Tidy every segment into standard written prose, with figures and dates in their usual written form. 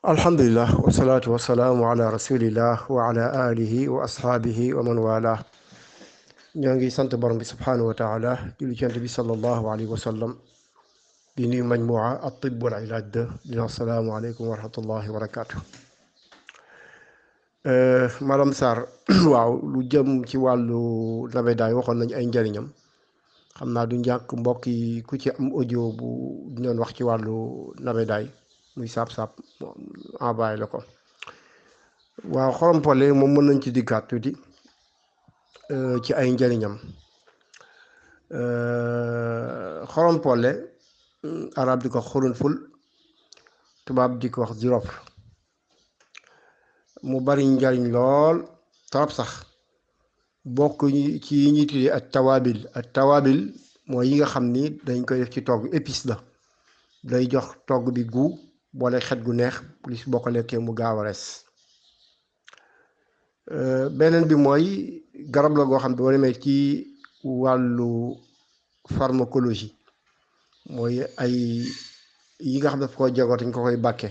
alhamdulillah wasalaatu wasalaamu ala rasulillah wa ala alihi wa ashaabihi wa man wala ñoo ngi sant borom bi subhaanahu wa taala julli ci Yonent bi sallallahu alayhi wa sallam di nuyu majmua at-tibb wal ilaaj de dina assalaamu aleykum wa rahmatullahi wa barakaatu. Madame Sarr waaw lu jëm ci wàllu nawedaay waxoon nañu ay njëriñam xam naa du njàkk mbokk yi ku ci am audio bu doon wax ci wàllu nawedaay muy saab-saab envoyé la ko. waaw xorompole moom mën nañ ci dikkaat tuuti ci ay njëriñam. xorompole arab di ko xurunful, tubaab di ko wax girofle, mu bari njariñ lool trop sax. bokk ci yi ñuy tuddee ak tawaabil mooy yi nga xam ni dañ koy def ci togg, épice la, day jox togg bi gu boole xet gu neex plus boo ko lekkee mu gaaw a res. beneen bi mooy garab la goo xam ne boo demee ci wàllu pharmacologie mooy ay yi nga xam ne daf koo jagoo dañ ko koy bàkke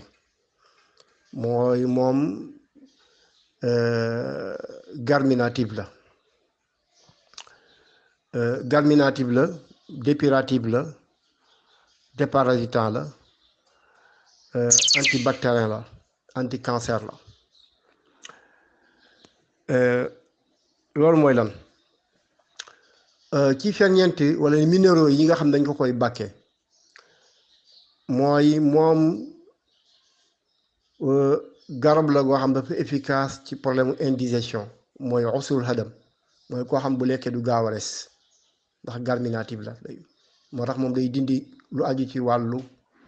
mooy moom carminative la, dépurative la, déparasitant la, antibactérien la, anticancer la. loolu mooy lan ci ferñeent wala minéraux yi nga xam ne dañ ko koy bàkke mooy moom garab la goo xam dafa efficace ci problème indigestion, mooy usul hadam, mooy koo xam bu lekkee du gaaw a res ndax carminative la. moo tax moom day dindi lu aju ci wàllu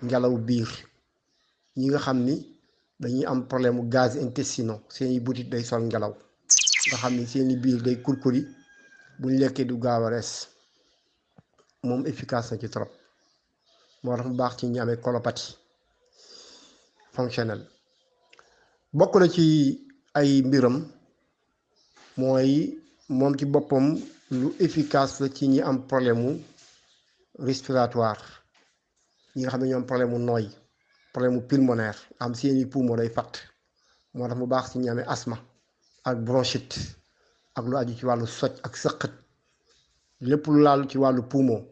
ngelaw biir, ñi nga xam ni dañuy am problème mu gaz intestinaux, seeni butit day sol ngelaw nga xam ni seeni biir day kurkuri buñ lekkee du gaaw a res, moom efficace na ci trop. moo tax mu baax ci ñi amee colopathie fonctionnelle. bokk na ci ay mbiram mooy moom ci boppam lu efficace la ci ñi am problème mu respiratoire, ñi nga xam ne ñoo am problème mu nooy, problème mu pulmonaire, am seeni poumon day fatt. moo tax mu baax ci ñi amee asthme ak bronchite ak lu aju ci wàllu soj ak sëqët, lépp lu laal ci wàllu poumon,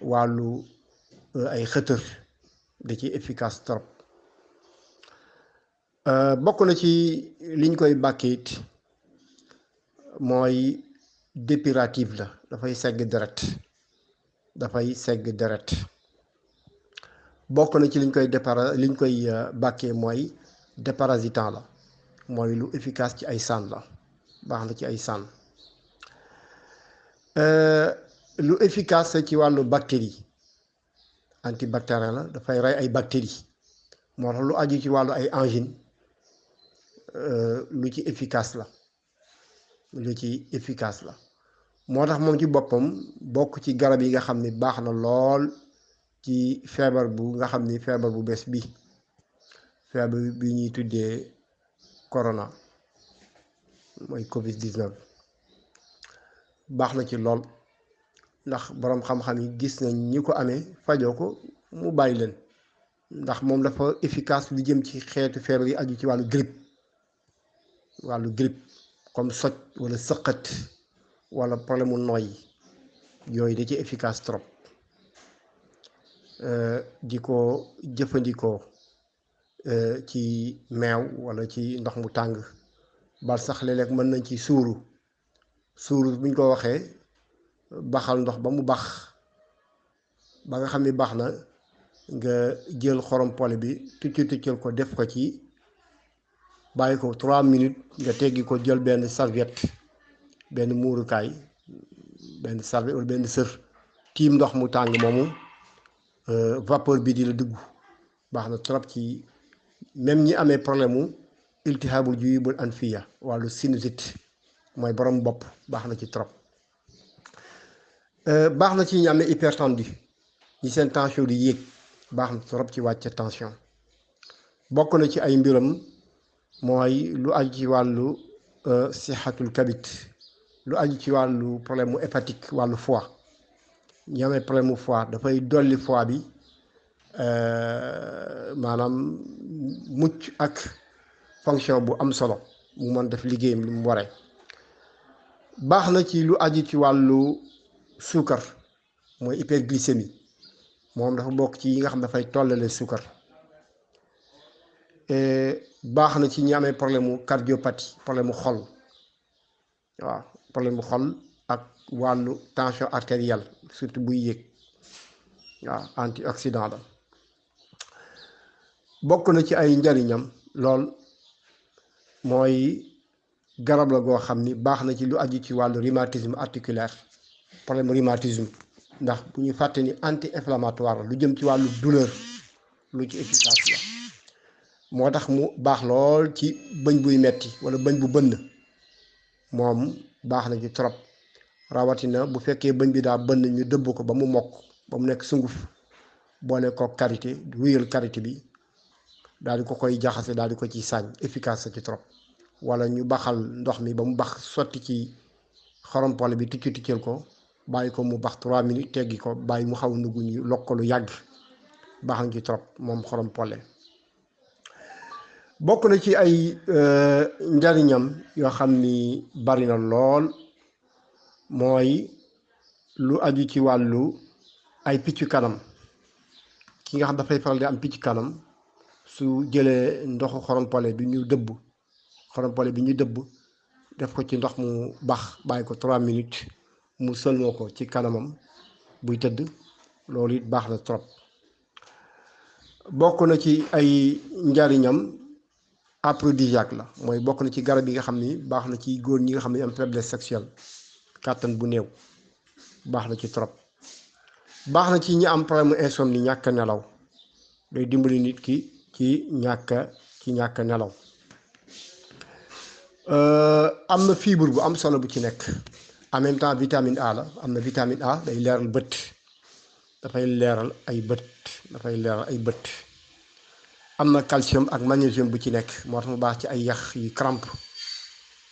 wàllu ay xëtër da ci efficace trop. bokk na ci liñ koy bàkkee it mooy dépurative la, dafay segg deret. bokk na ci liñ koy bàkkee mooy déparasitant la, mooy lu efficace ci ay saan la, baax na ci ay saan. lu efficace ci wàllu bactérie, antibactérien la, dafay rey ay bactéries. moo tax lu aju ci wàllu ay angine lu ci efficace la. moo tax moom ci boppam bokk ci garab yi nga xam ni baax na lool ci feebar bu bees bi, feebar bi ñuy tuddee corona, mooy Covid-19. baax na ci lool ndax boroom xam-xam yi gis nañ ñi ko amee fajoo ko mu bàyyi leen, ndax moom dafa efficace lu jëm ci xeetu feebar yi aju ci wàllu grippe comme soj wala sëqët wala problème mu nooy, yooyu da ci efficace trop. di ko jëfandikoo ci meew wala ci ndox mu tàng, bal sax léeg-léeg mën nañ ci suuru buñ ko waxee baxal ndox ba mu bax ba nga xam ni baax na, nga jël xorompole bi tuccal ko def ko ci, bàyyi ko 3 minutes, nga teggi ko jël benn serviette, benn muurukaay, benn serviette wala benn sër, tiim ndox mu tàng moomu, vapeur bi di la dugg. baax na trop ci même ñi amee problème mu iltihaabul juyubul anfiya, wàllu sinusite, mooy borom bopp, baax na ci trop. baax na ci ñi amee hypertendu, ñi seen tension di yéeg, baax na trop ci wàcce tension. bokk na ci ay mbiram mooy lu aju ci wàllu sixatul kabit, lu aju ci wàllu problème mu hépatique, wàllu foie, ñi amee problème mu foie dafay dolli foie bi, maanaam mucc ak fonction bu am solo mu mën def liggéeyam li mu waree. baax na ci lu aju ci wàllu suukar mooy hyperglycémie moom dafa bokk ci yi nga xam dafay tollale suukar. baax na ci ñi amee problème mu cardiopathie problème mu xol waaw problème mu xol ak wàllu tension artérielle surtout buy yéeg waaw antioxydant la. bokk na ci ay njariñam lool mooy garab la goo xam ni baax na ci lu aju ci wàllu rhumatisme articulaire problème rhumatisme ndax bu ñu fàtte ni anti-inflammatoire lu jëm ci wàllu douleur lu ci efficace la. moo tax mu baax lool ci bëñ buy metti wala bëñ bu bënn moom baax na ci trop rawatina bu fekkee bëñ bi daa bënn ñu dëbb ko ba mu mokk ba mu nekk sunguf boole ko karité wuyal karité bi daal di ko koy jaxase daal di ko ci saañ efficace sa ci trop. wala ñu baxal ndox mi ba mu bax sotti ci xorompole bi ticcal ko bàyyi ko mu bax 3 minutes teggi ko bàyyi mu xaw nugu ñu lokk ko lu yàgg baax na ci trop moom xorompole. bokk na ci ay njariñam yoo xam ni bari na lool mooy lu aju ci wàllu ay piccu kanam ki nga xam dafay faral di am picc kanam su jëlee ndoxu xorompole bi ñu dëbb xorompole bi ñu dëbb def ko ci ndox mu bax bàyyi ko 3 minutes mu sëlmoo ko ci kanamam buy tëdd loolu it baax na trop. bokk na ci ay njariñam aphrodisiaque la mooy bokk na ci garab yi nga xam ni baax na ci góor ñi nga xam ne am faiblesse sexuelle kàttan bu néew baax na ci trop. baax na ci ñi am problème insomnie ñàkk nelaw day dimbali nit ki ci ñàkk nelaw. am na fibre bu am solo bu ci nekk en même temps vitamine A la am na vitamine A day leeral bët dafay leeral ay bët. am na calcium ak magnésium bu ci nekk moo tax mu baax ci ay yax yu crampe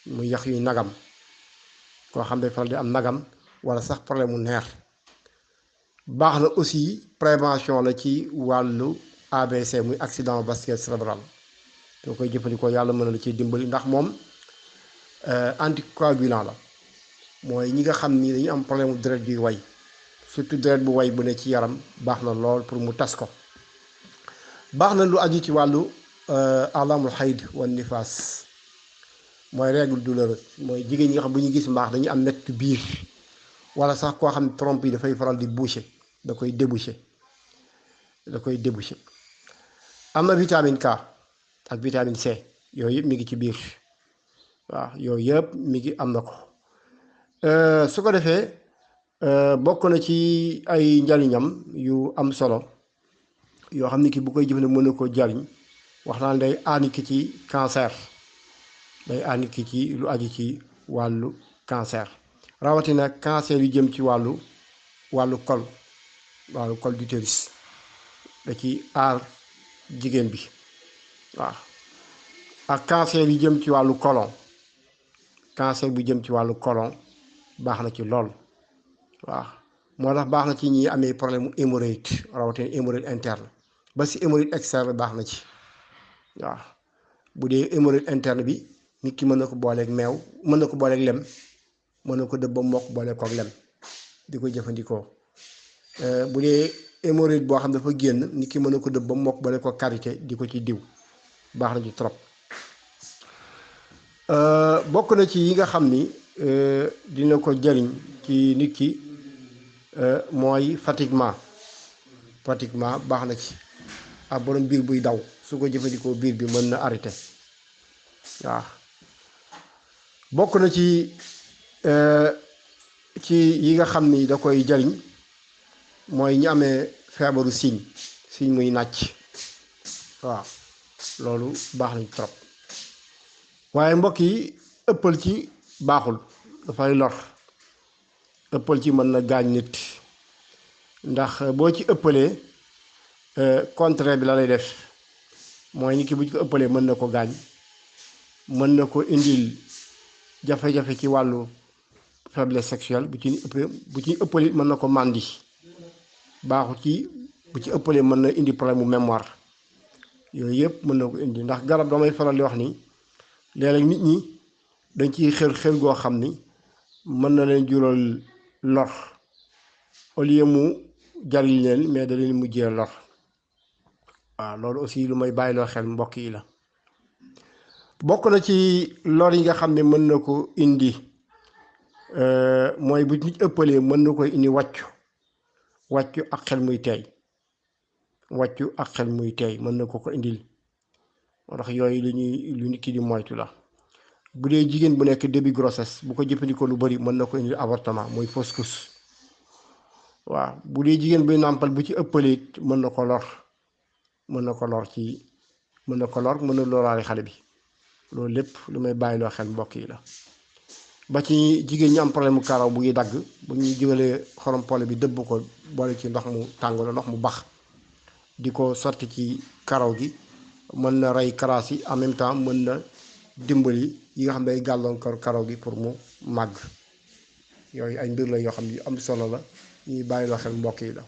muy yax yu nagam koo xam ne faral di am nagam wala sax problème mu neer. baax na aussi prévention la ci wàllu ABC muy accident vasculaire cérébral soo koy jëfandikoo yàlla mën na la ciy dimbali ndax moom anticoagulant la mooy ñi nga xam ni dañu am problème mu deret bi way surtout deret bu way bu ne ci yaram baax na lool pour mu tas ko. baax na lu aju ci wàllu alamul xayd wan nifaas mooy règle douloureuse mooy jigéen ñi nga xam bu ñu gis mbaax dañuy am mettitu biir wala sax koo xam ne trompe yi dafay faral di boucher da koy déboucher. am na vitamine K ak vitamine C yooyu yëpp mi ngi ci biir waaw yooyu yëpp mi ngi am na ko. su ko defee bokk na ci ay njariñam yu am solo yoo xam ni ki bu koy jëfandikoo mën na koo jariñ wax naa day aani ki ci cancer day aani ki ci lu aju ci wàllu cancer rawatina cancer yu jëm ci wàllu col d'utérus da ci aar jigéen bi waaw ak cancer yu jëm ci wàllu colon cancer bu jëm ci wàllu colon baax na ci lool waaw moo tax baax na ci ñi amee problème mu hémorroïde rawatina hémorroïde interne ba si hémorroïde externe baax na ci waaw bu dee hémorroïde interne bi nit ki mën na ko booleeg meew mën na ko booleeg lem mën na ko dëbb ba mokk boole koog lem di ko jëfandikoo. bu dee hémorroïde boo xam dafa génn nit ki mën na ko dëbb ba mokk boole ko karité di ko ci diw baax na ci trop. bokk na ci yi nga xam ni dina ko jariñ ci nit ki mooy fatiguement baax na ci ak borom biir buy daw su ko jëfandikoo biir bi mën na arrêté waaw. bokk na ci yi nga xam ni da koy jariñ mooy ñi amee feebaru siiñ muy nàcc waaw loolu baax nañ trop. waaye mbokk yi ëppal ci baaxul dafay lor ëppal ci mën na gaañ nit ndax boo ci ëppalee contraire bi la lay def mooy nit ki bu ci ko ëppalee mën na ko gaañ mën na ko indil jafe-jafe ci wàllu faiblesse sexuelle bu ci ëppalee mën na ko màndi baaxu ci bu ci ëppalee mën na indi problème mu mémoire yooyu yëpp mën na ko indi ndax garab damay faral di wax ni léeg-léeg nit ñi dañ ciy xër goo xam ni mën na leen jural lor au lieu mu jariñ leen mais da leen mujjee lor waaw loolu aussi lu may bàyyiloo xel mbokk yi la. bokk na ci lor yi nga xam ne mën na ko indi mooy bu nit ëppalee mën na koy indi wàccu ak xel muy teey wàccu ak xel muy teey mën na ko indil moo tax yooyu lu nit ki di moytu la. bu dee jigéen bu nekk début grossesse bu ko jëfandikoo lu bari mën na ko indil avortement mooy fausse couche waaw bu dee jigéen buy nàmpal bu ci ëppalee mën na ko lor mën na loraale xale bi. loolu lépp lu may bàyyiloo xel mbokk yi la. ba ci jigéen ñi am problème mu karaw bu ngi dagg bu ñuy jëgalee xorom pole bi dëbb ko boole ci ndox mu tàng la ndox mu bax di ko sotti ci karaw gi mën na rey karaas yi en même temps mën na dimbali yi nga xam ne day gàllankoor karaw gi pour mu màgg. yooyu ay mbir la yoo xam ne yu am solo la ñuy bàyyiloo xel mbokk yi la.